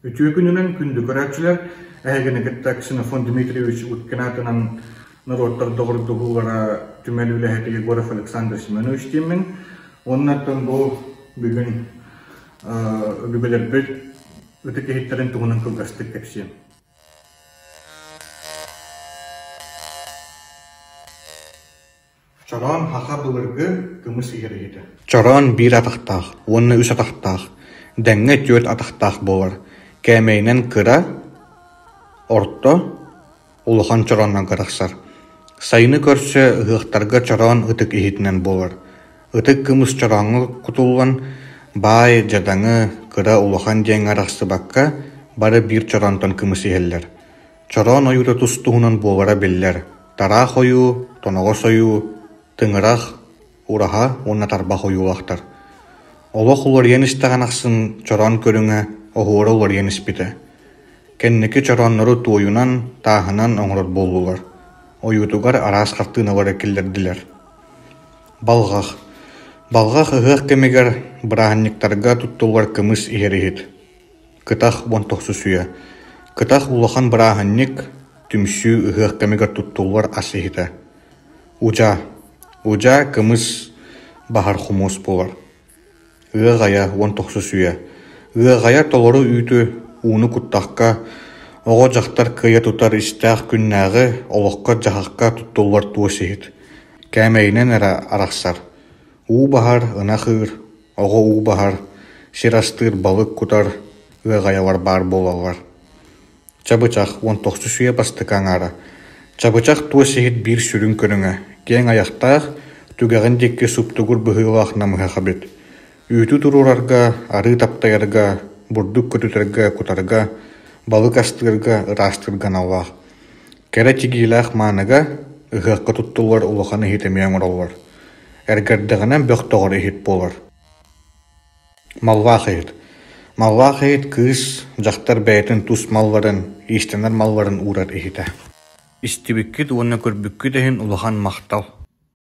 Үтүө күнүнэн күндү көрөөччүлэр, эһигини кытта Ксенофонт Дмитриевич Уткин аатынан норуоттар доҕордоһуулара түмэл үлэһитэ Егоров Александр Семенович диэммин. Уонна оттон бу бүгүн өбүгэлэрбит ытык иһиттэрин туһунан кылгастык кэпсиэм. Чороон саха былыргы кымыс иһэр иһитэ. Чороон биир атахтаах уонна үс атахтаах, дэҥҥэ түөрт атахтаах буолар, кээмэйинэн кыра, орто, улахан чорооннорго тахсар. Сайыны көрсө ыһыахтарга чороон ытык иһитинэн буолар. Ытык кымыс чорооҥҥо кутуллан, баай, дьадаҥы, кыра, улахан диэҥҥэ арахсыбакка, бары биир чороонтон кымыс иһэллэр. Чороон ойуута тус-туһунан буолара биллэр: тараах ойуу, тоноҕос ойуу, тыҥырах, ураһа уонна тарбах ойуулаахтар. Олох уларыйан истэҕин ахсын чороон көрүҥэ, оһуора уларыйан испитэ. Кэнники чорооннору туойунан, тааһынан оҥорор буоллулар. Ойуутугар араас хартыыналары киллэрдилэр. Балҕах. Балҕах ыһыах кэмигэр бырааһынньыктарга туттуллар кымыс иһэр иһит. Кытах уон тохсус үйэ. Кытах улахан бырааһынньык, түмсүү ыһыах кэмигэр туттуллар ас иһитэ. Удьаа. Удьаа кымыс баһар хомуос буолар. Ыаҕайа уон тохсус үйэ. Ыаҕайа толору үүтү, ууну куттахха, оҕо-дьахтар кыайа тутар истээх күннээҕи олоххо-дьаһахха туттуллар туос иһит. Кээмэйинэн эрэ арахсар. Уу баһар, ынах ыыр, оҕо уу баһар, сир астыыр, балык кутар ыаҕайалар баар буолаллар. Чабычах уон тохсус үйэ бастакы аҥаара. Чабычах туос иһит биир сүрүн көрүҥэ, киэҥ айахтаах, түгэҕин диэки суптугур быһыылаах намыһах эбит. Үүтү туруорарга, арыы таптайарга, бурдук көтүтэргэ, кутарга, балык астыырга, ыраастыырга аналлаах. Кэрэ тигиилээх мааныга, ыһыахха туттуллар улахан иһит эмиэ оҥороллор. Эргэрдэҕинэ бөх тоҕор иһит буолар. Маллаах иһит. Маллаах иһит кыыс, дьахтар бэйэтин тус малларын, иистэнэр малларын уурар иһитэ. Истибиккит уонна көрбүккүт иһин улахан махтал.